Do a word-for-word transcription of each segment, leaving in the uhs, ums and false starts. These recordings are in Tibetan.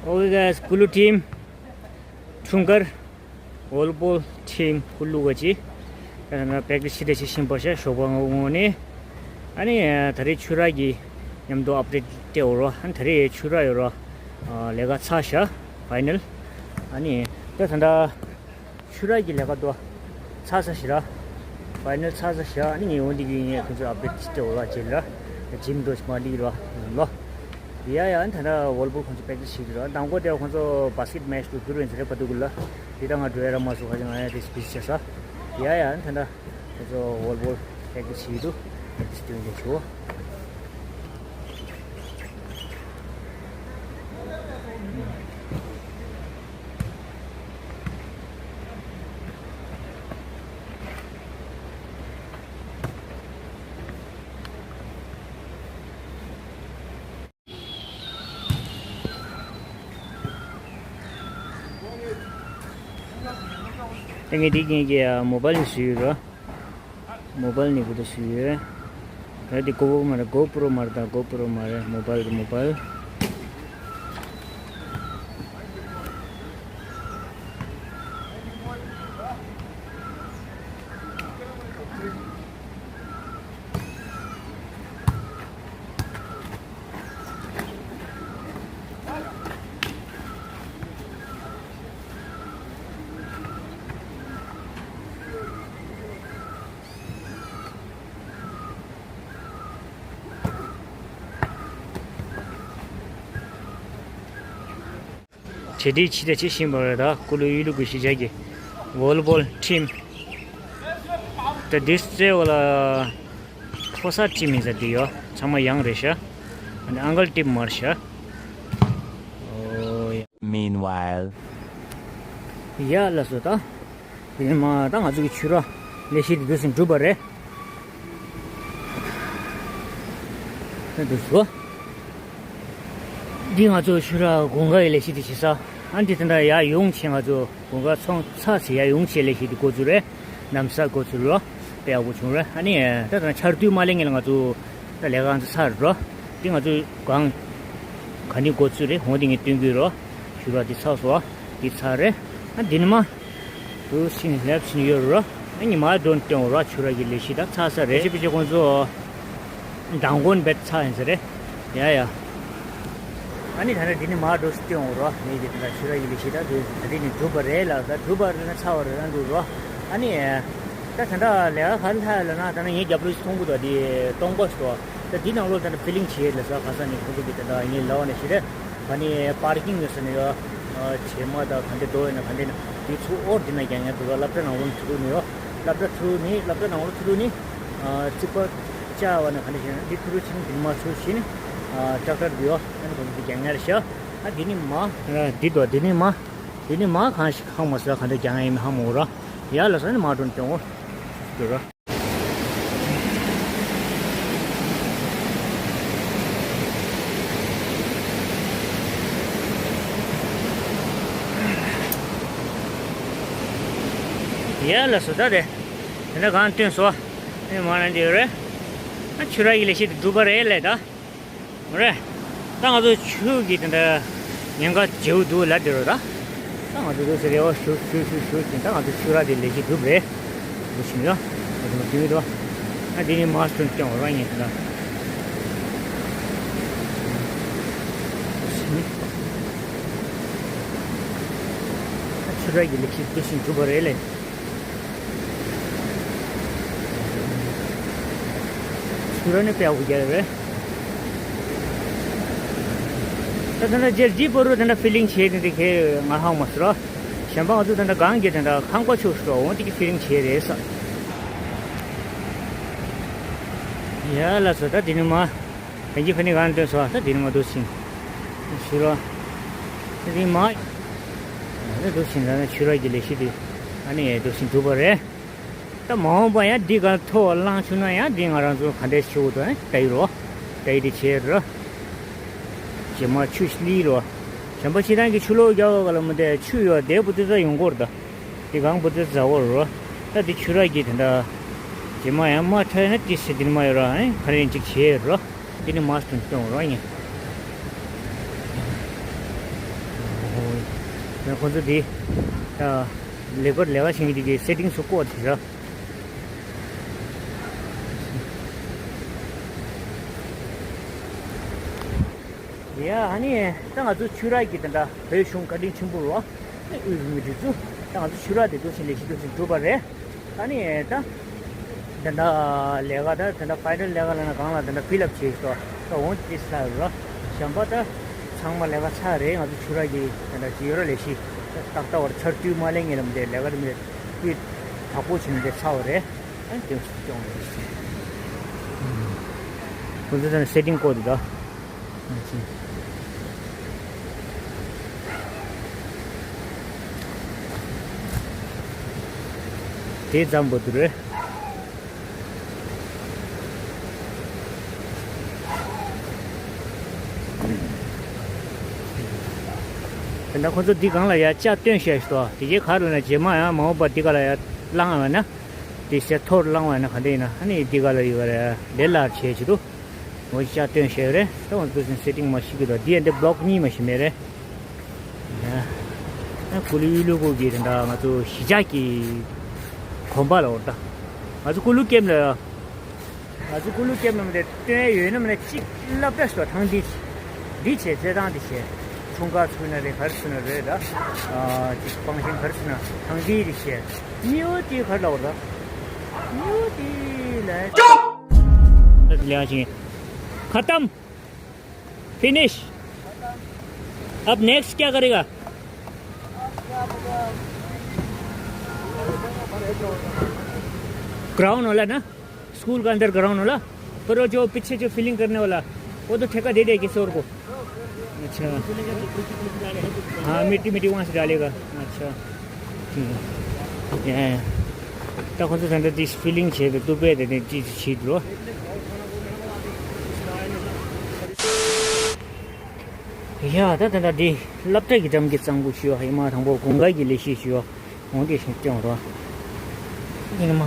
Okay guys, ཀུ་ལུ་ཊིམ་འཁྲུངས་སྐར་ཝོལ་པོལ་ཊིམ་ཀུ་ལུ་ག་ཅི་ད་ན་པེག་ཏི་སི་ཞི་ད་ཆི་ཤིན་པ་ཤ་ཞོགས་པ་ངོ་ངོ་ནས། ཨ་ནི་ད་རེས་ཆུ་རགས་ཀྱི་མཉམ་དུ་ཨབ་ཌེཊ་སྤྲད་འོ་རོ། ཨ་ནི་ད་རེས་ཆུ་རགས་ཡོད་རོ། ལས་ཀ་ཚར་ཤག་ཕའི་ནལ། ཨ་ནི་ད་ད་ད། ཆུ་རགས་ཀྱི་ལས་ཀ་དོ་ཚར་ས་ཞིག་ར། ཕའི་ནལ་ཚར་ས་ཞིག་ཨ་ནི་ངས་འོ་འདི་གི་ངས་ཁོང་ཚོ་ཨབ་ཌེཊ་ཅིག་སྤྲད་འོ་ལ་བྱེད་ལ། ཇིམ་འགྲོ་ཞིག་མ་ལི་ར་ལོ། ཡ་ཡ་ཨ་ནི་ད་ལྟ་ཝོལ་པོལ་ཁོང་ཚོ་པེག་ཏི་སི་བྱེད་ཀྱི་ར། མདང་དགོང་དེ་ཁོང་ཚོ་བྷ་སི་ཀེཊ་མེ་ཆི་དུ་བསྡུར་བའི་ཚེ་རེ་བ་དུ་གུ་ལ། དེ་ད་ང་འགྲོ་ཡ་ར་མ་སོང་ཁ་ཅིག་ང་ཡ་དེ་སི་བི་ཟི་བྱེད་ས། ཡ་ཡ་ཨ་ནི་ད་ལྟ་ཁོང་ཚོ་ཝོལ་པོལ་པེག་ཏི་སི་བྱེད་ཀྱི་འདུག་པེག་ཏི་སི་སྟོན་གྱི་ཆུ། ད་ངས་འདི་ངས་ཀྱི་མོ་བལ་ནས་བཟོས་ཡོད་ར། མོ་བལ་ནས་གུ་དུ་བཟོས་ཡོད། ད་འདི་གོ་བོ་མ་རེད། གོ་པྲོ་མ་རེད། ད་གོ་པྲོ་མ་རེད། མོ་བལ་གི་མོ་བལ། གྲ་སྒྲིག་ཆེ་ད་ཆེ་བཞིན་པ་རེད། ད་ཀུ་ལུ་གཡུ་ལུ་གུ་གཞིས་ཆགས་ཀྱི་ཝོལ་པོལ་ཊིམ། ད་འདི་རྩེ་བ་ལ་ཕོ་གསར་ཊིམ་ཡིན་ས་འདི་ཡོད། ཚང་མ་ཡང་རེད་ཤག་ཨ་ནི་ཨང་ཀལ་ཊིམ་མར་ཤག་ཨོ་ཡ། Meanwhile. ཡ་ལགས་སོ་ད། དེ་ནས་མ་ད་ང་ཚོ་གི་ཆུ་ར་ལས་གཞི་དེ་འདུག་སེ་འགྲུབ་པ་རེད། ད་འདུག་སོ། འདི་ང་ཚོ་ཆུ་ར་གུང་དཀར་གྱི་ལས་གཞི་དེ་བྱེད་ས། ཨ་འདི་ད་ལྟ་ཡར་ཡོང་བྱས་ང་ཚོ་གུང་དཀར་ཚོང་ཚར་ཚེ་ཡར་ཡོང་བྱས་ལས་གཞི་དེ་འགོ་ཚུགས་རེད། གནམ་ས་འགོ་ཚུགས་རོ། དཔེ་ཡག་པོ་བྱུང་རེད། ཨ་ནི་ད་ད་ཆར་དུས་མ་སླེབས་སྔོན་ལ་ང་ཚོ་ད་ལས་ཀ་ང་ཚོ་ཚར་རོ། འདི་ང་ཚོ་གང་ག་ནས་འགོ་ཚུགས་རེད། འོང་འདི་ངས་སྟོན་གྱི་རོ། ཆུ་ར་འདི་ཚར་སོང་། འདི་ཚར་རེད། ཨ་འདི་ནི་མ། དུ་ཕྱིན་ལེབ་ཕྱིན་ཡོད་རོ། ཨ་ཉི་མ་འགྲོ་སྟོན་འོ་ར་ཆུ་ར་གི་ལས་གཞི་ད་ཚར་ས་རེད། ཅི་པི་ཅི་ཁོང་ཚོ་མདང་དགོང་བེད་ཚར་ཡིན་ས་རེད། ཡ་ཡ། ཨ་ནི་ད་ནི་འདི་ནི་མ་འགྲོ་སྟོན་འོ་རོ། ངས་ཀྱི་ད་ཆུ་ར་གི་ལས་གཞི་ད་དུ་ད་འདི་ནི་འགྲུབ་པ་རེད་ལ། ད་འགྲུབ་པ་རེད་ན་ཚར་བ་རེད་ན་འགྲུབ་རོ། ཨ་ནི་ད་ད་ད་ལས་ཀ་ག་ལ་ལ་ན་ད་ནི་ངའི་རྒྱབ་ལོ་ཞིག་མཐོང་གི་འདུག་འདི་སྟོང་པ་ཞིག་འདུག་ད་འདི་ནང་ལོ་ད་ནི་ཕི་ལིང་བྱེད་ལ་ས་ཁ་ས་ནི་ཁོང་ཚོ་གི་ད་ད་ངའི་ལ་བ་ནས་ཤི་རེད། ཨ་ནི་པར་ཀིང་ཡོད་ས་ནས་ཡོད། བྱེ་མ་དང་ག་འདྲ་འགྲོ་ཡོད་ན་ག་འདྲ་ན་འདི་ཚུར་ཨོར་འདི་ན་རྒྱག་ཡ་འདུག་སློབ་གྲྭ་ནང་ལོགས་ཚུར་ནས་ཡོད། སློབ་གྲྭ་ཚུར་ནས་སློབ་གྲྭ་ནང་ལོགས་ཚུར་ནས་རྩིག་པ་བཅག་པ་ན་ག་འདྲ་ཞིག་འདི་ཚུར་ཕྱིན་འདི་མ་ཚུར་ཕྱིན་ཊེག་ཊར་འདི་ཡོད། ཨ་ནི་ག་འདྲ་འདི་རྒྱག་ཡ་རེད་ཤག་ཨ་འདི་ནི་མ་འདི་དོ་འདི་ནི་མ་འདི་ནི་མ་གང་ཞིག་ཧང་མ་སོ་ག་འདྲ་རྒྱག་ཡ་ཡིན་ཧང་མ་འོ་ར། ཡ་ལ་སོ་ནི་མ་འགྲོ་ནི་སྟོན་འོ་འདུག་ར། ཡ་ལ་སོ་ད་དེ། དེ་འདྲ་གང་སྟོན་སོ། ཨེ་མ་ན་འདི་རེད། ཨ་ཆུ་ར་ཡི་ལས་བྱེད་དུ་འགྲུབ་པ་རེད་ལས་ད། མ་རེད། ད་ང་ཚོ་ཆུ་གི་དེ་འདྲ་ཉེན་ཁ་བརྗེ་བོ་འདུག་ལབ་དེ་རོ་ད། ད་ང་ཚོ་འདུག་ཟེར་རེ་བ་ཞུ་ཞུ་ཞུ་ཞུ་ཅིང་ད་ང་ཚོ་ཆུ་ར་དེ་ལས་གཞི་འགྲུབ་རེད། འདུག་ཕྱིན་ཡོད། ང་ཚོ་མ་ཞུ་ཡོད་དོ། ད་དེ་ནི་མ་སུན་ཀྱང་རང་ཡིན་ད། ཆུ་ར་གི་ལས་གཞི་འདུག་ཕྱིན་འགྲུབ་པ་རེད་ལས། ཆུ་ར་ནི་དཔེ་ཡག་པོ་རྒྱག་ཡོད་རེད། ད་ད་ལྟ་རྗེས་འདི་པོ་རུ་ད་ལྟ་ཕི་ལིང་བྱས་ཏེ་དེ་ཁའི་ང་ཧང་མ་སུ་ར། གཞན་པ་ང་ཚོ་ད་ལྟ་གང་གི་ད་ལྟ་ཁང་པ་ཆུ་སུ་ར་འོང་དེ་གི་ཕི་ལིང་བྱས་རེད་ས། ཡ་ལ་སོ་ད་དེ་ནི་མ། གང་གི་ཕ་ནི་གང་སྟོན་སོ་ད་དེ་ནི་མ་འདུག་ཕྱིན། སུ་ར། ད་དེ་ནི་མ། ད་འདུག་ཕྱིན་ད་ནི་ཆུ་ར་གི་ལས་གཞི་དེ། ཨ་ནི་འདུག་ཕྱིན་འགྲུབ་པ་རེད། ད་མ་འོངས་པ་ཡང་འདི་ག་མཐོ་བ་བླངས་བྱུང་ན་ཡང་འདི་ང་རང་ཚོ་ག་འདྲས་ཤོག་ཏུ་ཨེ་ད་ཡི་རོ། ད་ཡི་དེ་བྱེད་རོ། རྗེས་མ་ཆུ་ལི་རོ། གཞན་པ་ཕྱི་ཐང་གི་ཆུ་ལོག་རྒྱག་ག་ལ་མི་འདས་ཆུ་ཡོད་དེ་བུ་དེ་ཚ་ཡོང་གོ་ར་ད། འདི་གང་བུ་དེ་ཚ་བོ་རོ། ད་འདི་ཆུ་ར་གི་དེ་འདྲ། རྗེས་མ་ཡང་མ་ཁྲ་ན་ཏི་སི་འདི་མ་ཡོད་ར་ཨེ་ག་རེ་ཡིན་ཅིག་བྱེད་རོ། འདི་ནི་མ་སྟོན་སྟོན་རོ་ཨེ། ཁོང་ཚོ་འདི་ལེ་བར་ལས་ཀ་བྱེད་མཁན་འདི་གི་སེ་ཊིང་སུ་བཀོད་དེ་ར། ཡ་ཨ་ནི་ད་ང་ཚོ་ཆུ་རགས་ཀྱི་དེ་འདྲ་བོད་གཞུང་བཀའ་དྲིན་ཆེན་པོ་རོ། དབུས་བོད་མིའི་སྒྲིག་འཛུགས་ད་ང་ཚོ་ཆུ་རགས་དེ་འདུག་ཕྱིན་ལས་གཞི་འདུག་ཕྱིན་གྲུབ་པ་རེད། ཨ་ནི་ད་དེ་འདྲ་ལས་ཀ་ད་དེ་འདྲ་ཕའི་ནལ་ལས་ཀ་ལ་ན་གང་ལ་དེ་འདྲ་ཕིལ་ཨབ་བྱས་སོ། ད་འོང་ཅི་ས་རོ། གཞན་པ་ད་ཚང་མ་ལས་ཀ་ཚར་རེད། ང་ཚོ་ཆུ་རགས་ཀྱི་དེ་འདྲ་ཅི་ཡོད་ར་ལས་གཞི་ཏག་ཏག་བར་ཚར་དུས་མ་ལས་ངེས་ལམ་དེ་ལས་ཀ་རིམ་རེ་སྤུས་དག་པོ་བྱས་ནས་དེ་ཚར་བ་རེད། ཨ་ནི་དེ་སྐྱོང་རེད། ཁོང་ཚོ་ད་སེ་ཊིང་བཀོད་འདུག་ད། དེ་ཙམ་པོ་འདུག་རེད། དེ་འདྲ་ཁོ་ཚོ་འདི་སྒང་ལ་ཡ་ལྕགས་བཏོན་བཞག་ཤག་དེ་རྗེས་ག་རེ་ལབ་ན་རྗེས་མ་ཡང་མ་འོངས་པ་འདི་ག་ལ་ཡ་བླངས་པ་ན། དེ་སེ་ཐོར་བླངས་པ་ན་ག་འདྲ་ཡིན་ན་ཨ་ནི་འདི་ག་ལ་ཡོད་པ་རེད། ལེ་ལར་བྱས་བྱེད་དུ། འོ་ལྕགས་བཏོན་བཞག་ཡོད་རེད། ད་འོ་འདུག་སེ་སེ་ཊིང་མ་ཤེས་ཀྱི་འདུག་འདི་ཡ་འདི་བྷི་ལོག་གཉིས་མ་ཤེས་མེད་རེད། ཡ། ཨ་ཀུ་ལུ་ཡུལ་ལུ་གུ་གི་དེ་འདྲ་ང་ཚོ་གཞིས་ཆགས་ཀྱི་དགོན་པ་ལ་འོ་ད། ང་ཚོ་ཀུ་ལུ་ཀེམ་ལ། ང་ཚོ་ཀུ་ལུ་ཀེམ་ལ་མ་དེ་སྟོན་ཡ་ཡོད་ན་མ་ནས་གཅིག་སློབ་གྲྭ་ཞིག་ཐང་འདི། འདི་བྱས་རྩེད་ཐང་འདི་བྱས། འཁྲུངས་སྐར་ཚུགས་ན་རེད་ག་རེ་ཚུགས་ན་རེད་ད། ཨ་གཅིག་སྤང་ཤིང་ག་རེ་ཚུགས་ན་ཐང་འདི་འདི་བྱས། ནིའུ་ཏི་ག་རེ་ལབ་ར། ནིའུ་ཏི་ལ། ལེགས་ཤིང་། खत्म। फिनिश। अब नेक्स्ट क्या करेगा? ग्राउंड वाला ना, स्कूल का अंदर ग्राउंड वाला, पर वो जो पीछे जो फिलिंग करने वाला, वो तो ठेका दे दिया किसी और को। अच्छा। हाँ, मिट्टी मिट्टी वहाँ से डालेगा। अच्छा। ཡ། ད་ཁོ་ཚོ་ད་ལྟ་དེ་ཕི་ལིང་བྱས་པའི་ཏུ་པས་དེ་ནས་ཅི་ཅི་བྱེད་འགྲོ། ཡ། ད་ད་ལྟ་དེ་སློབ་གྲྭ་གི་འགྲམ་གྱི་གཙང་པོ་ཞུ་བ་ཡིན་མ། དང་པོ་དགུན་ཁ་གི་ལས་གཞི་ཞུ་བ་འོང་དེ་བཞིན་སྐྱོང་རོགས། ཡིན་མ།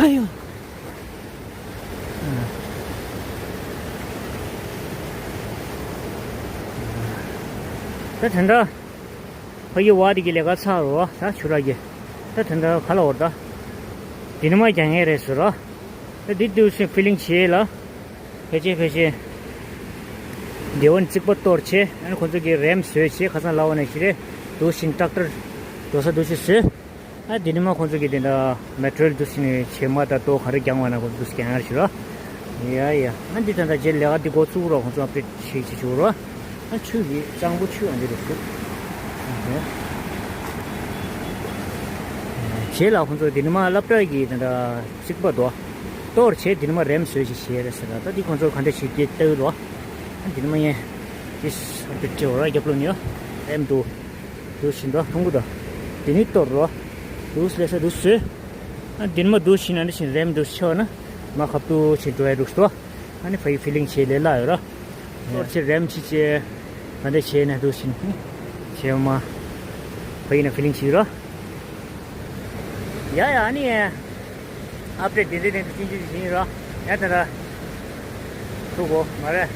ཨ་ཡོ། ད་དེ་འདྲ། ཕ་གི་བ་དེ་གི་ལས་ཀ་ཚར་རོ། ད་ཆུ་ར་གི། ད་དེ་འདྲ་ག་ལ་འོར་ད། དེ་ནི་མ་རྒྱ་ངེས་རེད་ཟེར་རོ། ད་དེ་དུས་སུ་ཕི་ལིང་བྱེད་ལ། ཕལ་ཆེར་ཕལ་ཆེར། དེ་བ་ནི་རྩིག་པ་གཏོར་བྱས། ཨ་ནི་ཁོ་ཚོ་གི་རེམ་བཟོས་བྱས། ཁ་སང་ལ་བ་ནས་ཞི་རེ། འདུག་བཞིན་ཏྲག་ཏར་འགྲོ་ས་འདུག་ཞིག་བཟོས། ཨ་དེ་ནི་མ་ཁོང་ཚོ་གི་དེ་འདྲ་མེ་ཊི་རི་ཡལ་འདུག་སེ་ནས་བྱེ་མ་དང་ལྟོ་ག་རེ་རྒྱང་བ་ན་ཁོང་ཚོ་འདུག་སེ་རྒྱང་ཡར་ཞུ་རོགས། ཡ་ཡ། ཨ་འདི་ད་ལྟ་རྗེས་ལས་ཀ་འདི་འགོ་བཙུགས་རོགས། ཁོང་ཚོ་ཨབ་ཌེཊ་བྱེད་ཀྱི་བྱུང་རོགས། ཨ་ཆུ་གི་གཙང་པོ་ཆུ་ཨ་འདི་རུ་ཞུགས། རྗེས་ལ་ཁོང་ཚོ་དེ་ནི་མ་སློབ་གྲྭ་གི་དེ་འདྲ་རྩིག་པ་དོ། གཏོར་བྱས་དེ་ནི་མ་རེམ་བཟོས་ཤིག་བྱས་རེད་ཟེར་ལ། ད་འདི་ཁོང་ཚོ་ག་འདྲ་བྱེད་ཀྱི་ལྟ་རོགས། ཨ་འདི་ནི་མ་ཡན། ཅིས་ཨབ་ཌེཊ་བྱེད་རོགས། རྒྱབ་ལོ་ནི་ཡོ། རེམ་འདུག་འདུག་བཞིན་དུ་མཐོང་གི་འདུག་དེ་ནི་གཏོར་རོ། འདུག་ལས་ས་འདུག་བཟོས། ཨ་འདིར་མ་འདུག་བཞིན་ཨ་འདི་བཞིན་རེམ་འདུག་ཆོག་ན། མ་ཁབ་ཏུ་ཕྱིན་འགྲོ་ཡ་འདུག་སྟོ། ཨ་ནི་ཕ་ཡི་ཕི་ལིང་བྱེད་ལས་སླ་ཡོད་ར། གཏོར་ཆེ་རེམ་ཕྱི་ཆེ། ཨ་འདི་བྱས་ན་འདུག་བཞིན། བྱས་མ། ཕ་ཡི་ན་ཕི་ལིང་བྱེད་ར། ཡ་ཡ་ཨ་ནི། ཨབ་ཌེཊ་དེ་འདྲ་དེ་འདྲ་ཅིན་ཅིན་བཞིན་ར། ཡ་ད་ར། ཐུག་གོ་མ་རེད།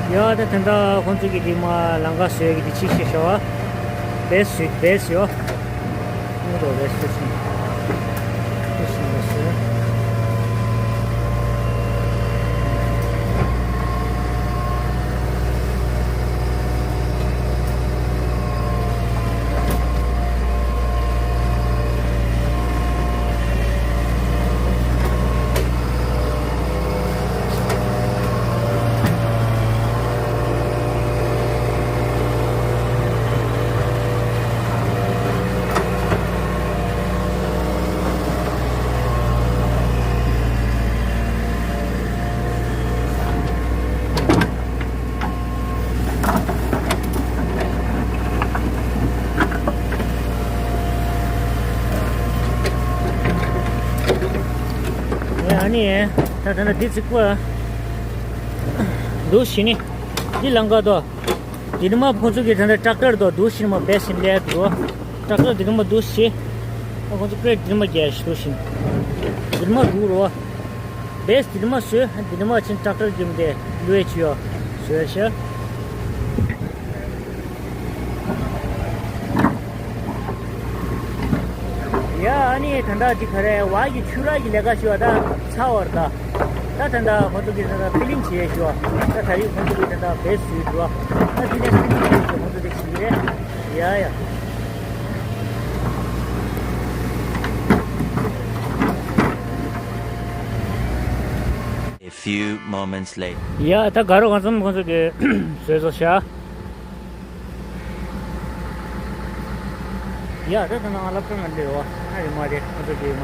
ཡ་ད་དེ་འདྲ་ཁོང་ཚོ་གི་དེ་མ་ལང་ཀ་བཟོས་གི་དེ་ཅིག་ཤེས་ཤོག་བ། བེ་སི་བེ་སི་ཡོ། ཁོང་ཚོ་བེ་སི་ཤིང་། ཤིང་བེ་སི། ཨ་ནི་ད་ད་ད་འདི་ཚིག་པ་འདུག་ཞི་ནི་འདི་ལང་ཀ་དོ། འདི་ནི་མ་ཁོང་ཚོ་གི་ད་ད་ཏྲག་ཏར་དོ་འདུག་ཞི་ནི་མ་བེ་སི་ལས་དོ། ཏྲག་ཏར་འདི་ནི་མ་འདུག་ཞི། ཁོང་ཚོ་ཀྲེད་འདི་ནི་མ་རྒྱལ་ཞི་འདུག་ཞི་ནི་འདི་ནི་མ་འདུག་རོ། བེས་དེ་ནི་མ་བཟོས། དེ་ནི་མ་ཕྱིན་ཊེག་ཊར་གྱིས་དེ་ལུས་ཆུ་ཡོ་བཟོས་ཤག་ཡ། ཨ་ནི་ད་ལྟ་འདི་ག་རེ་བ་གི་ཆུ་རགས་ཀྱི་ལས་ཀ་ཞུ་བ་ད་ཚར་བ་རེད་ད། ད་ད་ལྟ་ཁོང་ཚོ་གིས་ད་ལྟ་ཕི་ལིང་བྱེད་ཞུ་བ། ད་ད་རེས་ཁོང་ཚོ་གིས་ད་ལྟ་བེས་བཟོས་འདུག་བ། ད་དེ་ནས་ཕི་ལིང་བྱེད་ཞུ་ཁོང་ཚོ་དེ་བྱེད་ཀྱི་རེད། ཡ་ཡ། A few moments later. ཡ། ད་དགའ་རོགས་གང་འཚམ་ཁོང་ཚོ་གིས་བཟོས་ཚར་ཤག་ཡ། ད་ད་ནང་སློབ་གྲྭ་ནང་སླེབས་པ་ཨ་རེ་མ་རེད། ཁོང་ཚོ་གིས་མ་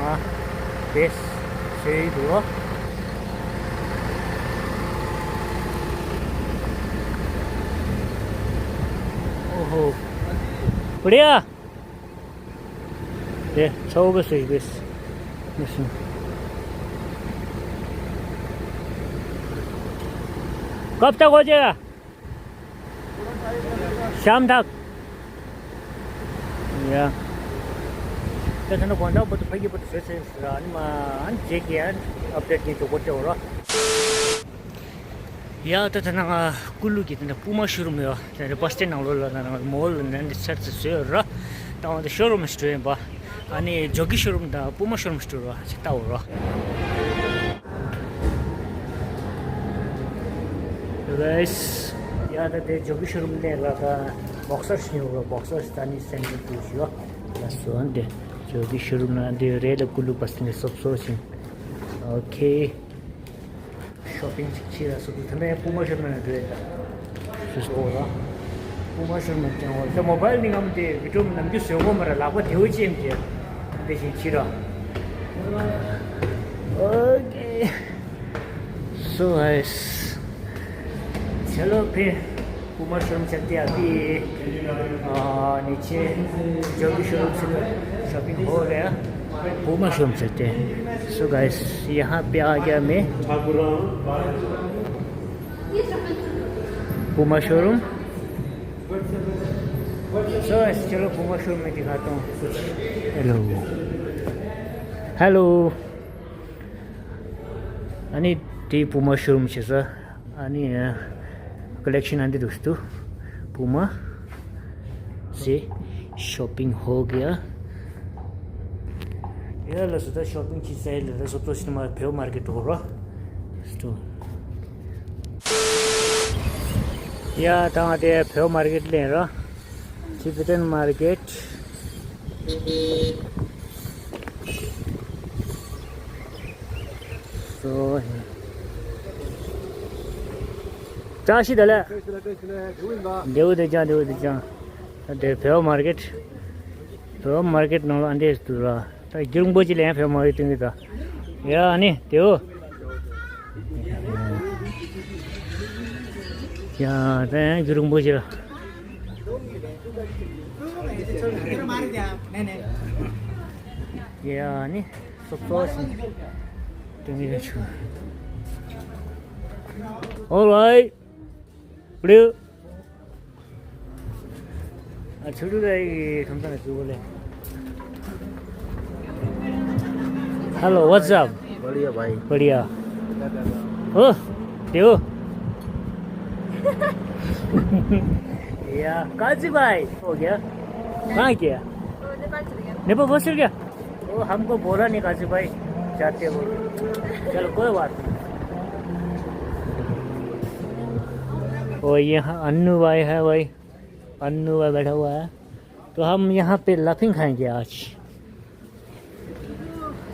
བེས་བཟོས་ཡི་འདུག་བ། ཨོ་ཧོ། बढ़िया। ये छः बजे से बस। कब तक हो जाएगा? शाम तक। या। ད་ད་ནི་དགོང་དག་བར་དུ་ཕ་གི་བར་དུ་བཟོས་ཚར་ར། ཨ་ནི་མ་ཨ་ནི་རྗེས་ཀྱི་ཨ་ནི་ཨབ་ཌེཊ་གི་འཇོག་པར་སྤྲད་འོ་ར། ཡ། ད་ད་ནང་ཀུ་ལུ་གི་ད་ནི་པུ་མ་ཤོ་རུམ་ཡོད། ད་ནི་པ་སི་ཊེན་ནང་ལོགས་ལ་ན་ནང་མོལ་ལ་ནང་འདི་ཚར་ཚར་བཟོས་ཡོད་ར། ད་འོ་ད་ཤོ་རུམ་ཞིག་འགྲོ་ཡིན་པ། ཨ་ནི་ཇོ་ཀི་ཤོ་རུམ་དང་པུ་མ་ཤོ་རུམ་ཞིག་འགྲོ་ར་ཅིག་ལྟ་འོ་ར། Guys, ཡ་ད་དེ་ཇོ་ཀི་ཤོ་རུམ་ནས་ལ་ད་བོག་སར་ཞིག་ཉོ་ར། བོག་སར་ད་ནི་སེམས་ཀྱི་ཏུ་ཞུ་བ་ལ་སོ་ཨ་འདི་ཇོ་ཀི་ཤོ་རུམ་ན་འདི་རེད་ལ། ཀུ་ལུ་པ་སི་ཊེན་གི་སོབ་སོ་ཞིང་། ཨོ་ཁེ། ཤོ་པིང་ཅིག་བྱེད་ལ་སོ་དུ་ཐ་མའི་པུ་མ་ཤོ་རུམ་ནང་འགྲོ་ཡ་ད། སོ་ལ་པུ་མ་ཤོ་རུམ་ནང་ཀྱང་འོ་ད་མོ་བྷའིལ་ནི་ངམ་དེ་བི་ཀྲོམ་ནམ་རྒྱུན་བཟོས་གོ་མ་ར། ལག་པ་དེའུ་ཅན་གྱི་དེ་བཞིན་བྱེད་ར། ཨོ་ཁེ། So guys, चलो फिर। Puma showroom चलते हैं अभी। आ, नीचे जो भी शोरूम से शॉपिंग हो गया, Puma showroom चलते हैं। So guys, यहाँ पे आ गया मैं, Puma showroom। So guys, चलो Puma showroom में दिखाता हूँ कुछ। Hello, hello। ཨ་ནི་དེ་Puma showroom བྱེད་ས། ཨ་ནི་ཀོ་ལེག་ཤན་ཨ་འདི་འདུག་སྟུ། Puma से शॉपिंग हो गया। ཡ་ལ་སོ་ད་ཤོ་པིང་བྱེད་ས་ཡ་ལ་ལ་སོ་ཏོ་ཤི་ན་མ་བེའུ་མར་ཀེཊ་འགྲོ་རོ། སྟུ། ཡ་ད་ང་དེ་བེའུ་མར་ཀེཊ་ལེན་རོ། Tibetan market. So, ཅག་ཤི་ད་ལེ། འདེའུ་དེ་ཅང་འདེའུ་དེ་ཅང་། དེ་བེའུ་མར་ཀེཊ། བེའུ་མར་ཀེཊ་ནང་ལ་འདྲེས་འདུག་ར། ད་རྒྱུ་རིང་པོ་ཅིག་ལ་ཡང་བེའུ་མར་ཀེཊ་སྟོན་གི་ད། ཡ་ཨ་ནི་དེའུ། ཡ་ད་ཡང་རྒྱུ་རིང་པོ་ཅིག་ལ། ཡ་ཨ་ནི། སོ་སོ་ཞིག་དེ་ནས་ཆུ། All right. Blue. ཨ་ཆུ་རུ་ར་ཡི་ཁམས་ཚང་ནས་བཙུགས་པ་ལས། Hello, what's up? बढ़िया भाई। बढ़िया। ओ, देव। या, काजी भाई, हो गया? कहाँ गया? नेपाल चले गया। नेपाल फंस गया? वो हमको बोला नहीं काजी भाई, जाते बोले। चलो, कोई बात नहीं। और यहाँ अन्नू भाई है भाई, अन्नू भाई बैठा हुआ है। तो हम यहाँ पे लाफिंग खाएंगे आज।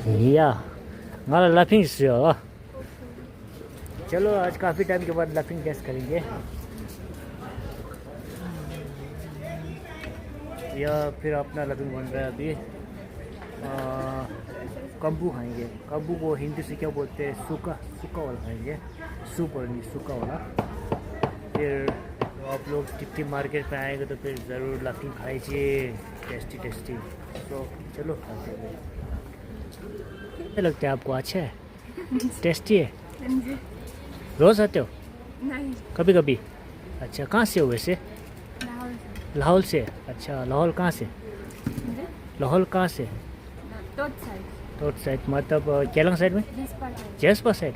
या, हमारा लाफिंग से हो। चलो, आज काफ़ी टाइम के बाद लाफिंग टेस्ट करेंगे। या फिर अपना लाफिंग बन रहा है अभी। आ, कम्बू खाएंगे। कम्बू को हिंदी से क्या बोलते हैं? सूखा, सूखा वाला खाएंगे। सूप वाला नहीं, सूखा वाला। फिर आप लोग टिप्टी मार्केट पे आएंगे तो फिर ज़रूर लाफिंग खाइए, टेस्टी टेस्टी। तो चलो खाते हैं। कैसे लगता है आपको? अच्छा है? टेस्टी है? हाँ जी। रोज़ आते हो? नहीं। कभी कभी। अच्छा, कहाँ से हो वैसे? लाहौल से। लाहौल से? अच्छा, लाहौल कहाँ से? जी? लाहौल कहाँ से? तोत साइड। North side मतलब केलंग साइड में? जसपा साइड।